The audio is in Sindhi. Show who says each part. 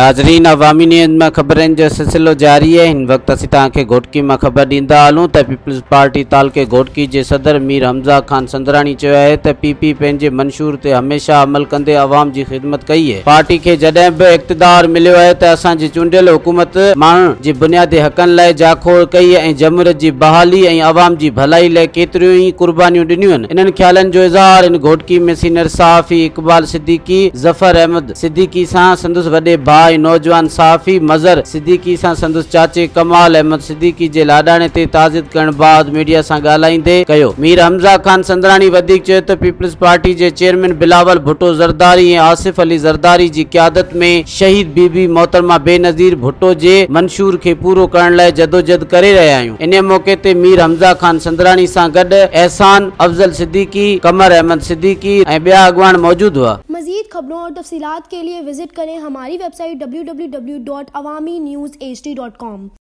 Speaker 1: ناظرين عوامي نيوز مان خبرن جو سلسلو جاري آهي هن وقت اسين توهان کي گهوٽڪي مان خبر ڏيندا هلون ته پيپلز پارٽي تعلقي گهوٽڪي جي صدر مير حمزه خان سندراڻي چيو آهي ته پي پي پنهنجي منشور تي هميشه عمل ڪندي عوام جي خدمت ڪئي آهي پارٽي کي جڏهن به اقتدار مليو آهي ته اسان جي چونڊيل حڪومت ماڻهن جي بنيادي حقن لاء جاکوڙ ڪئي ۽ جمهوريت جي بحالي ۽ عوام جي ڀلائي لاء ڪيتريون ئي قربانيون ڏنيون آهن انهن خيالن جو اظهار هن گهوٽڪي ۾ سينئر صحافي اقبال صديقي ظفر احمد صديقي سان سندس وڏي ڀاء ۽ نوجوان صحافي مظهر صديقي سان سندس چاچي ڪمال احمد صديقي جي لاڏاڻي تي تعزيت ڪرڻ بعد ميڊيا سان ڳالهائيندي ڪيو. مير حمزه خان سندراڻي وڌيڪ چيو ته پيپلز پارٽي جي چيئرمين بلاول ڀٽو زرداري ۽ آصف علي زرداري جي قيادت ۾ شهيد بي بي محترمه بينظير ڀٽو جي منشور کي پورو ڪرڻ لاء جدوجھد ڪري رهيا آهيون. انهيء موقعي تي مير حمزه خان سندراڻي سان گڏ احسان افضل صديقي، قمر احمد صديقي ۽ ٻيا اڳواڻ موجود هئا.
Speaker 2: مزيد خبرون اور تفصيلات کے لیے وزٹ کریں ہماری ویب سائٹ www.awamiNewsHD.com.